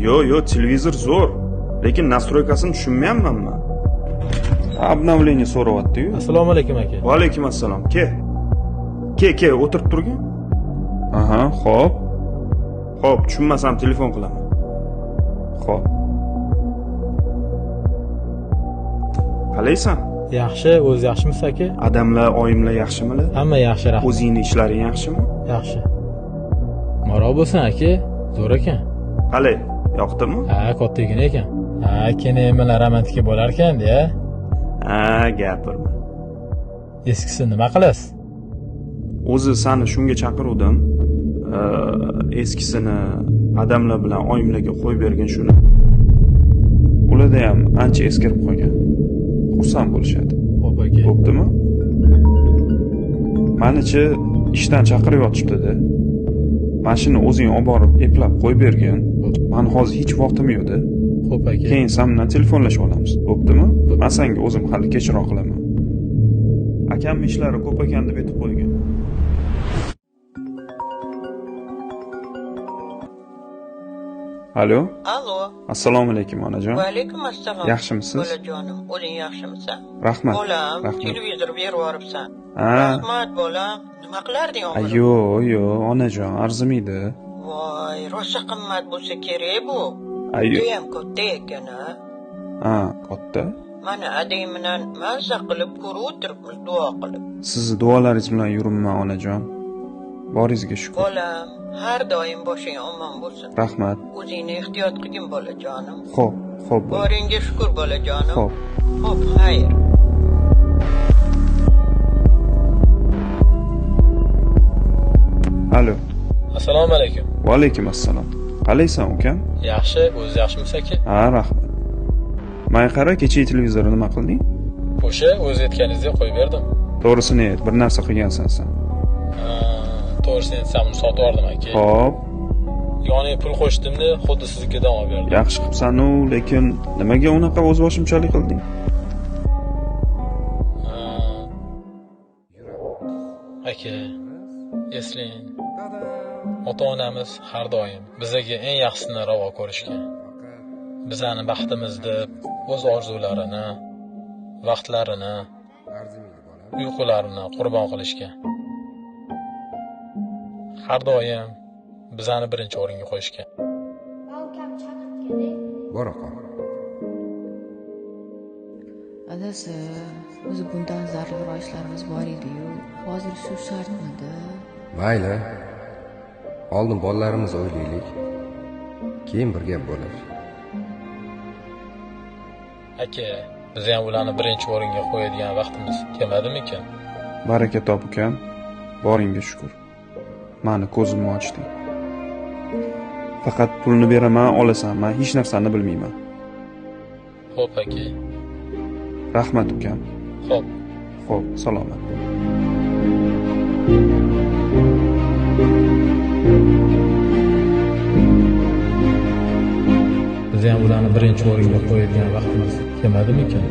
Yo'q, televizor zo'r, lekin настройка sini tushunmayapman man. Обновление so'rayapti-yu. Assalomu alaykum aka. Va alaykum assalom. Ke. Ke, ke, o'tirib turgin. Aha, xo'p. Xo'p, tushunmasam telefon qilaman. Xo'p. Qalaysan? Yaxshi, o'zi yaxshimisiz aka? Adamlar, oyimlar yaxshimilar? Hamma yaxshi, rahmat. O'zingni ishlaring yaxshimi? Yaxshi. Maro bo'lsin aka, zo'r ekan. Qalay, yoqdimi? Ha, kattagina ekan. Ha, keyin bilan romantika bo'lar ekan-da. Ha, gapirma. Eskisi nima qilasiz? O'zi seni shunga chaqiruvdim. Eskisini adamlar bilan oyimlarga qo'yib bergin shuni. Ularda ham ancha eskirib qolgan. Xursand bo'lishadi. Xo'p aka. Bo'ptimi? Manichi ishdan chaqirib yotishibdi-da. Mana shuni o'zing olib borib eplab qo'yib bergin. Mani hozir hech vaqtim yo'q-da. Xo'p aka. Keyin sen bilan telefonlashib olamiz. Bo'ptimi? Men senga o'zim hali kechroq qilaman. Akamning ishlari ko'p ekan deb aytib qo'ygan. Alo. Alo. Assalomu alaykum onajon. Va alaykum assalom. Yaxshimisiz? Bolajonim, o'zing yaxshimisan? Rahmat. Bolam, Rahmat. Televizor berib yuboribsan. Ha. Rahmat bolam. Nima qilarding umrim? Yo'q, yo'q, onajon, arzimaydi. Voy, rosa qimmat bo'lsa kerak bu. Judayam katta ekan, a? Ha, katta. Mana adang bilan mazza qilib ko'rib o'tiribmiz, duo qilib. Sizni duolaringiz bilan yuribman, onajon. Boringizga shukr. Bolam, har doim boshing omon bo'lsin. Rahmat. O'zingni ehtiyot qilgin bolajonim. Xo'p, xo'p. Boringga shukr bolajonim. Xo'p. Xo'p, xayr. Alo. Assalomu alaykum. Va alaykum assalom. Qalaysan ukam? Yaxshi, o'zi yaxshimisiz aka? Ha, rahmat. Menga qara, kechagi televizorni nima qilding? O'sha o'zi aytganingizdek qo'yib berdim. To'g'risini ayt, bir narsa qilgansan sen. To'g'risini aytsam, uni sotib yubordim aka. Xo'p. Yoniga pul qo'shdimda, xuddi siznikidan olib berdim. Yaxshi qilibsan-u, lekin nimaga unaqa o'zboshimchalik qilding? Aka, eslang. Ota-onamiz har doim bizaga eng yaxshisini ravo ko'rishgan. Bizani baxtimiz deb o'z orzularini, vaqtlarini, uyqularini qurbon qilishgan. Har doim bizani birinchi o'ringa qo'yishgan. Adasi, o'zi bundan zarurroq ishlarimiz bor edi-yu. Hozir shu shartmidi? Mayli. Oldin bolalarimiz o'ylaylik. Keyin bir gap bo'lar. Aka, biz ham ularni birinchi o'ringa qo'yadigan vaqtimiz kelmadimikan? Baraka top ukam. Boringga shukr. Mani ko'zimni ochding. Faqat pulni beraman, olasan. Men hech narsani bilmayman. Xo'p, aka. Rahmat ukam. Xo'p. Xo'p, salomat. Biz ham ularni birinchi o'ringa qo'yadigan vaqtimiz kelmadimikan?